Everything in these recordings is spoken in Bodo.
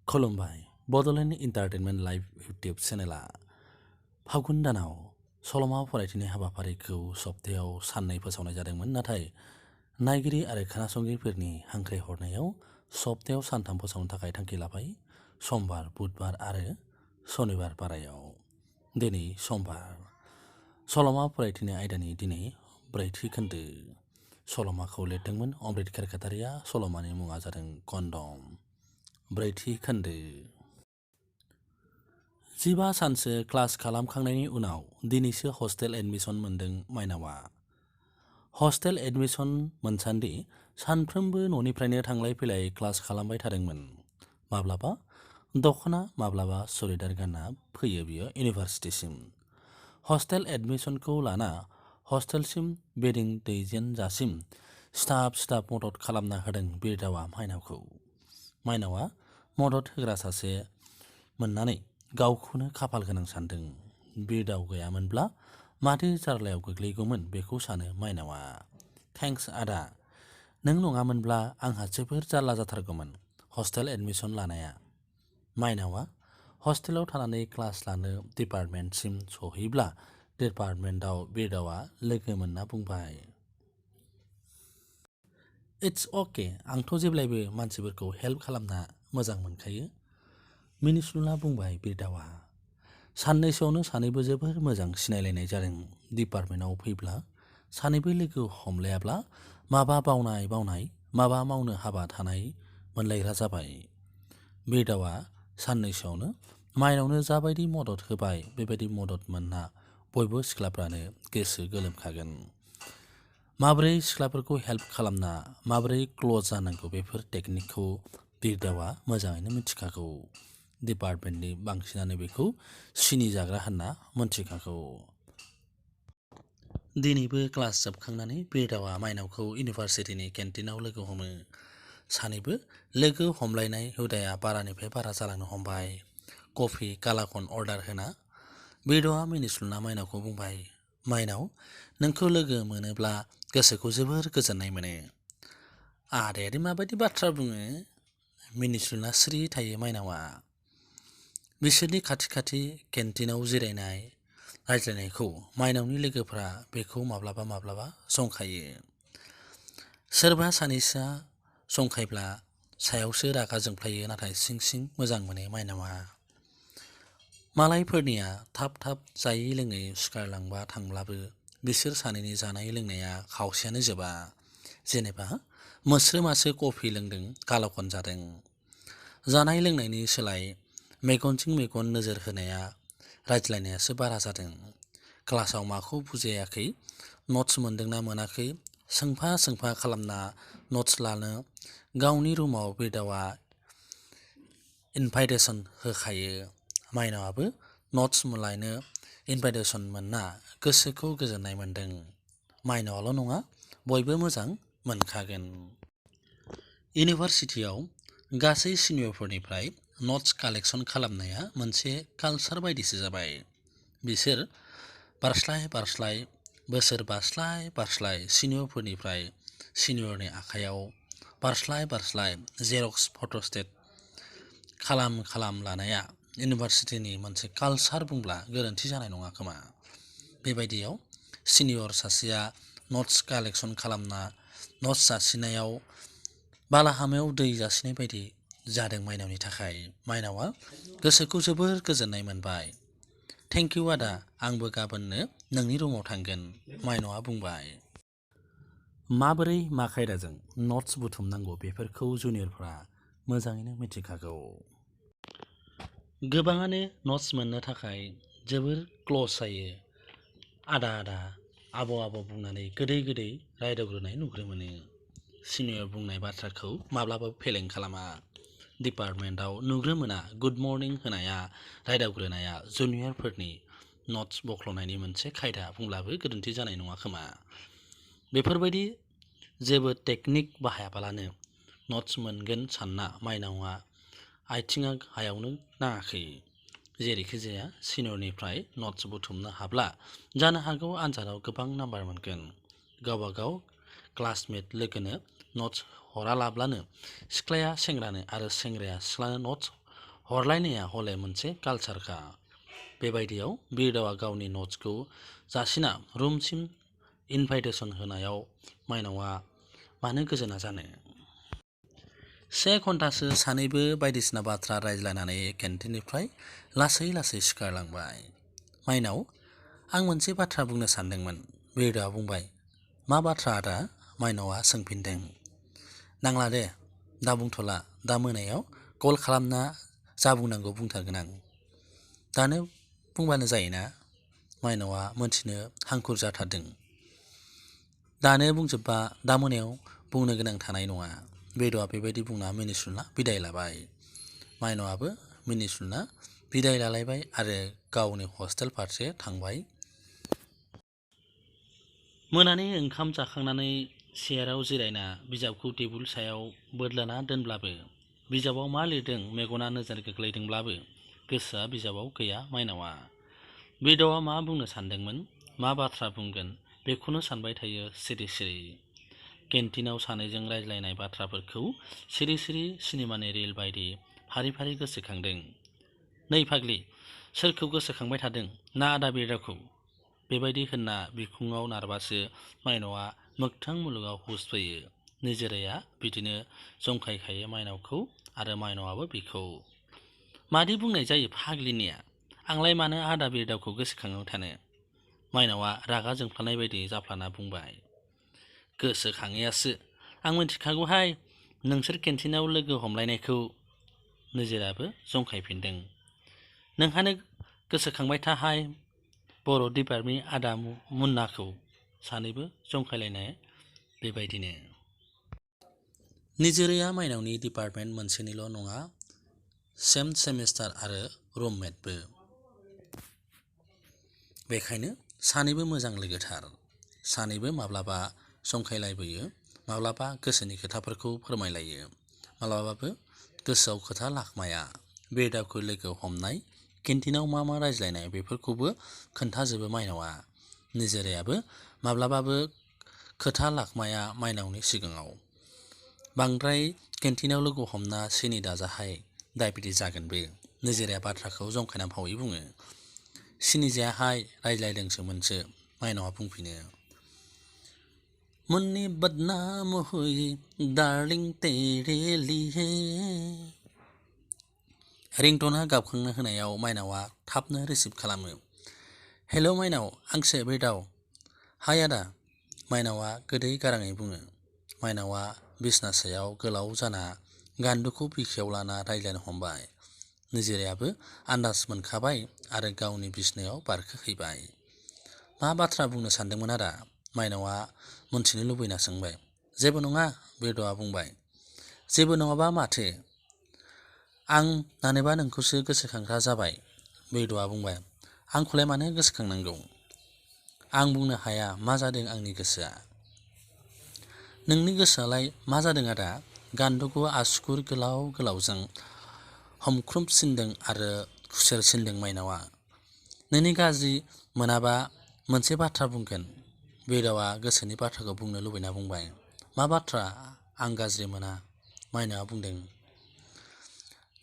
खुलुमबाय बड'लेण्ड एन्टारटेनमेन्ट लाइफ इउटिउब चेनेला फागुन दानाव सल'मा फरायथिनाय हाबाफारिखौ सप्तायाव साननै फोसावनाय जादोंमोन, नाथाय नायगिरि आरो खोनासंगिरिफोरनि हांख्रायहरनायाव सप्तायाव सानथाम फोसावनो थाखाय थांखि लाबाय। समबार, बुधबार आरो शनिबार बारायाव। दिनै समबार। सल'मा फरायथिनाय आयदानि दिनै ब्रैथि खोन्दो। सल'माखौ लिरदोंमोन अमृत खेरखातारिया। सल'मानि मुङा जादों कनदम। ब्रैथि खोन्दो। 15 सानसो क्लास खालामखांनायनि उनाव दिनैसो हस्टेल एडमिसन मोनदों माइनावा। हस्टेल एडमिसन मोनसान्दि सानफ्रोमबो न'निफ्रायनो थांलाय फैलाय क्लास खालामबाय थादोंमोन। माब्लाबा दख'ना माब्लाबा सुरिदार गानना फैयो बियो इउनिभार्सिटिसिम। हस्टेल एडमिसनखौ लाना हस्टेलसिम बेदिं दैजेनजासिम सिथाब मदद खालामना होदों बिरदावा माइनावखौ। माइनावा मदद होग्रा सासे मोननानै गावखौनो खाफाल गोनां सानदों। बिरदाव गैयामोनब्ला माथो जार्लायाव गोग्लैगौमोन बेखौ सानो माइनावा। थेंक्स आदा, नों नङामोनब्ला आंहा जोबोर जारला जाथारगौमोन हस्टेल एडमिसन लानाया। माइनावा हस्टेलाव थानानै क्लास लानो डिपार्टमेन्टसिम सहैब्ला डिपार्टमेन्टआव बिरदावा लोगो मोनना बुंबाय, इट्स अके, आंथ' जेब्लायबो मानसिफोरखौ हेल्प खालामना मोजां मोनखायो, मिनिस्लुना बुंबाय बिरदावा। साननैसोआवनो सानैबो जोबोर मोजां सिनायलायनाय जादों। डिपार्टमेन्टआव फैब्ला सानैबो लोगो हमलायाब्ला माबा बावनाय माबा मावनो हाबा थानाय मोनलायग्रा जाबाय। बिरदावा साननैसोआवनो माइनावनो जाबायदि मदद होबाय बेबायदि मदद मोनना बयबो सिख्लाफ्रानो गोसो गोलोमखागोन। माबोरै सिख्लाफोरखौ हेल्प खालामना माबोरै क्ल'ज जानांगौ बेफोर टेकनिकखौ बिरदावा मोजाङैनो मिथिखागौ। डिपार्टमेन्टनि बांसिनानो बेखौ सिनि जाग्रा होनना मोनथिखागौ। दिनैबो क्लास जोबखांनानै बिरदावा माइनावखौ इउनिभार्सिटिनि केन्टिनाव लोगो हमो। सानैबो लोगो हमलायनाय हुदाया बारानिफ्राय बारा जालांनो हमबाय। कफि कालाकन अर्डार होना बिरदावा मिनिस्लुना माइनावखौ बुंबाय, माइनाव, नोंखौ लोगो मोनोब्ला गोसोखौ जोबोर गोजोननाय मोनो। आदायादि माबायदि बाथ्रा बुङो? मिनिस्लुना स्रि थायो माइनावा। बिसोरनि खाथि केन्टिनाव जिरायनाय रायज्लायनायखौ माइनावनि लोगोफ्रा बेखौ माब्लाबा जंखायो। सोरबा सानैसोआ जंखायब्ला सायावसो रागा जोंफ्लायो, नाथाय सिं मोजां मोनो माइनावा। मालायफोरनिया थाब जायै लोङै सिखारलांबा थांब्लाबो बिसोर सानैनि जानाय लोंनाया खावसेयानो जोबा। जेनेबा मोस्रोमासो कफि लोंदों, कालाकन जादों। जानाय लोंनायनि सोलाय मेगनजों मेगन नोजोर होनाया रायज्लायनायासो बारा जादों। क्लासाव माखौ बुजियाखै, नट्स मोनदोंना मोनाखै सोंफा खालामना नट्स लानो गावनि रुमाव बिरदावा इनभाइटेसन होखायो। माइनावाबो नट्स लायनो इनभाइटेसन मोनना गोसोखौ गोजोननाय मोनदों। माइनावाल' नङा, बयबो मोजां मोनखागोन। इउनिभार्सिटियाव गासै सिनियरफोरनिफ्राय नट्स कालेक्सन खालामनाया मोनसे कालचार बायदिसो जाबाय। बिसोर बारस्लाय बोसोर बारस्लाय सिनियरफोरनिफ्राय सिनियरनि आखायाव बारस्लाय जेरक्स फट'स्टेट खालाम लानाया इउनिभार्सिटिनि मोनसे कालचार बुंब्ला गोरोन्थि जानाय नङा खोमा। बेबायदियाव सिनियर सासेया नट्स कालेक्सन खालामना नट्स जासिनायाव बालाहामायाव दै जासिनाय बायदि जादों माइनावनि थाखाय। माइनावा गोसोखौ जोबोर गोजोननाय मोनबाय। थेंक इउ आदा, आंबो गाबोननो नोंनि रुमाव थांगोन, माइनावा बुंबाय। माबोरै मा खायदाजों नट्स बुथुमनांगौ बेफोरखौ जुनियरफ्रा मोजाङैनो मिथिखागौ। गोबाङानो नट्स मोननो थाखाय जोबोर क्ल'ज जायो। आदा आब' बुंनानै गोदै रायदावग्रोनाय नुग्रो मोनो। सिनियर बुंनाय बाथ्राखौ माब्लाबाबो फेलें खालामा। डिपार्टमेन्टआव नुग्रो मोना गुड मर्निं होनाया रायदावग्रोनाया जुनियरफोरनि नट्स बख्ल'नायनि मोनसे खायदा बुंब्लाबो गोरोन्थि जानाय नङा खोमा। बेफोरबायदि जेबो टेकनिक बाहायाबालानो नट्स मोनगोन सानना माइनावा आथिङा हायावनो नाङाखै। जेरैखि जाया सिनियरनिफ्राय नट्स बुथुमनो हाब्ला जानो हागौ आनजादाव गोबां नाम्बार मोनगोन। गावबागाव क्लासमेट लोगोनो नट्स हरालाब्लानो सिख्लाया सेंग्रानो आरो सेंग्राया सिख्लानो नट्स हरलायनाया हले मोनसे कालचारखा। बेबायदियाव बिरदावा गावनि नट्सखौ जासिना रुमसिम इनभाइटेसन होनायाव माइनावआ मानो गोजोना जानो। 1 घन्टासो सानैबो बायदिसिना बाथ्रा रायज्लायनानै केन्टिननिफ्राय लासै लासै सिखारलांबाय। माइनाव, आं मोनसे बाथ्रा बुंनो सानदोंमोन। बिरदावा बुंबाय। मा बाथ्रा आदा? माइनावआ सोंफिनदों। नांला दे, दा बुंथ'ला। दा मोनायाव कल खालामना जा बुंनांगौ बुंथारगोन आं। दानो बुंबानो जायोना? माइनावआ मोनथिनो हांखुर जाथारदों। दानो बुंजोबबा दा मोनायाव बुंनो गोनां थानाय नङा। बिरदावा बेबायदि बुंना मिनिस्लुना बिदाय लाबाय। माइनावआबो मिनिस्लुना बिदाय लालायबाय आरो गावनि हस्टेल फारसे थांबाय। मोनानि ओंखाम जाखांनानै चेयाराव जिरायना बिजाबखौ टेबुल सायाव बोदलाना दोनब्लाबो, बिजाबाव मा लिरदों मेगना नोजोर गोग्लैदोंब्लाबो गोसोआ बिजाबाव गैया माइनावआ। बिरदावा मा बुंनो सानदोंमोन, मा बाथ्रा बुंगोन बेखौनो सानबाय थायो सिरि सिरि। केन्टिनाव सानैजों रायज्लायनाय बाथ्राफोरखौ सिरि सिरि सिनेमानि रिल बायदि फारि फारि गोसोखांदों। नै फाग्लि, सोरखौ गोसोखांबाय थादों? ना आदा बिरदावखौ? बेबायदि होनना बिखुङाव नारबासो माइनावआ मोगथां मुलुगाव हुस फैयो। निजोराया बिदिनो जंखायखायो माइनावखौ आरो माइनावआबो बिखौ। मादि बुंनाय जायो फाग्लिनिया? आंलाय मानो आदा बिरदावखौ गोसोखांबाय थानो? माइनावआ रागा जोंफ्लानाय बायदि जाफ्लाना बुंबाय। गोसोखाङैयासो। आं मिथिखागौहाय नोंसोर केन्टिनाव लोगो हमलायनायखौ। निजोराबो जंखायफिनदों। नोंहानो गोसोखांबाय थाहाय बर' डिपार्टमेन्टनि आदा मुन्नाखौ। सानैबो जंखायलायनाय बेबायदिनो। निजोराया माइनावनि डिपार्टमेन्ट मोनसेनिल' नङा, सेम सेमिस्टार आरो रुममेटबो। बेखायनो सानैबो मोजां लोगोथार। सानैबो माब्लाबा जंखायलायबोयो, माब्लाबा गोसोनि खोथाफोरखौ फोरमायलायो, माब्लाबाबो गोसोआव खोथा लाखमाया। बिरदावखौ लोगो हमनाय, केन्टिनाव मा मा रायज्लायनाय बेफोरखौबो खोन्थाजोबो माइनावआ। निजोरायाबो माब्लाबाबो खोथा लाखमाया माइनावनि सिगाङाव। बांद्राय केन्टिनाव लोगो हमना सिनि दाजाहाय, दायबेटिस जागोनबो। निजोराया बाथ्राखौ जंखायना फावै बुङो। सिनि जायाहाय, रायज्लायदोंसोमोनसो। माइनावआ बुंफिनो। मुन्नी बदनाम हुई डार्लिं तेरे लिए। रिंटनआ गाबखांना होनायाव माइनावआ थाबनो रिसिभ खालामो। हेलौ माइनाव, आंसो बिरदाव। हाय आदा, माइनावआ गोदै गाराङै बुङो। माइनावआ बिसना सायाव गोलाव जाना गान्दुखौ बिखायाव लाना रायज्लायनो हमबाय। निजोरायाबो आन्दाज मोनखाबाय आरो गावनि बिसनायाव बारखोहैबाय। मा बाथ्रा बुंनो सानदोंमोन आदा? माइनावआ मोनथिनो लुबैना सोंबाय। जेबो नङा, बिरदावा बुंबाय। जेबो नङाबा माथो? आं नानोबा नोंखौसो गोसोखांग्रा जाबाय। बिरदावा बुंबाय। आंखौलाय मानो गोसोखांनांगौ? आं बुंनो हाया मा जादों आंनि गोसोआ। नोंनि गोसोआलाय मा जादों आदा? गान्दुखौ आसुगुर गोलाव गोलावजों हमख्रुमसिनदों आरो खुसेरसिनदों माइनावआ। नोंनि गाज्रि मोनाबा मोनसे बाथ्रा बुंगोन। बिरदावा गोसोनि बाथ्राखौ बुंनो लुबैना बुंबाय। मा बाथ्रा? आं गाज्रि मोना। माइनावआ बुंदों।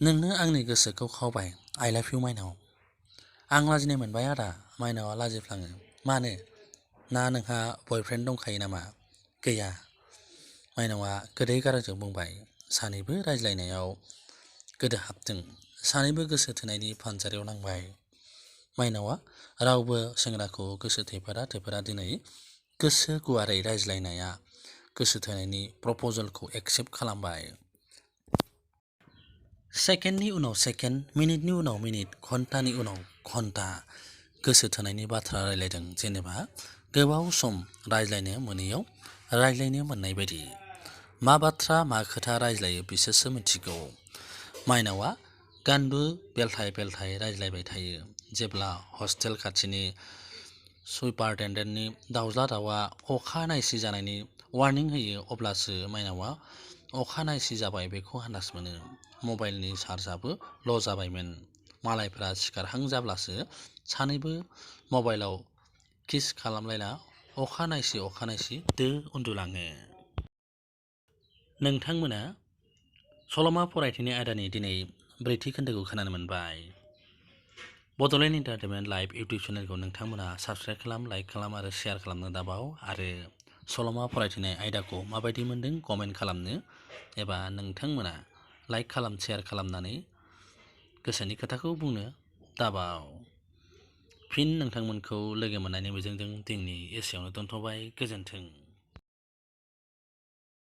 नोंनो आंनि गोसोखौ खावबाय। आइ लाभ इउ माइनाव। आं लाजिनाय मोनबाय आदा। माइनावआ लाजिफ्लाङो। मानो? ना नोंहा बयफ्रेन्ड दंखायो नामा? गैया। माइनावआ गोदै गारांजों बुंबाय। सानैबो रायज्लायनायाव गोदोहाबदों। सानैबो गोसो थोनायनि फानजारियाव नांबाय। माइनावआ रावबो सेंग्राखौ गोसो थैफेरा दिनै गोसो गुवारै रायज्लायनाया गोसो थोनायनि प्रप'जलखौ एक्सेप्ट खालामबाय। सेकेन्डनि उनाव सेकेन्ड, मिनिटनि उनाव मिनिट, घन्टानि उनाव घन्टा गोसो थोनायनि बाथ्रा रायज्लायदों। जेनेबा गोबाव सम रायज्लायनो मोनैयाव रायज्लायनो मोननाय बायदि। मा बाथ्रा मा खोथा रायज्लायो बिसोरसो मिथिगौ। माइनावआ गान्दु बेलथाय बेलथाय रायज्लायबाय थायो। जेब्ला हस्टेल खाथिनि सुपारटेन्डेन्टनि दाउज्ला दाउआ अखा नायसि जानायनि वार्निं होयो अब्लासो माइनावआ अखा नायसि जाबाय बेखौ आन्दाज मोनो। मबाइलनि चार्जआबो ल' जाबायमोन। मालायफ्रा सिखारहां जाब्लासो सानैबो मबाइलाव किस खालामलायना अखा नायसि दो उन्दुलाङो। नोंथांमोना सल'मा फरायथिनाय आयदानि दिनै ब्रैथि खोन्दोखौ खोनानो मोनबाय। बड'लेण्ड एन्टारटेनमेन्ट लाइफ इउटुब चेनेलखौ नोंथांमोना साबस्क्राइब खालाम, लाइक खालाम आरो शेयार खालामनो दाबाव। आरो सल'मा फरायथिनाय आयदाखौ माबायदि मोन्दों कमेन्ट खालामनो एबा नोंथांमोना लाइक खालाम, शेयार खालामनानै गोसोनि खोथाखौ बुंनो दाबाव। फिन नोंथांमोनखौ लोगो मोननायनि मिजिंजों दिनैनि एसेयावनो दोनथ'बाय। गोजोन्थों।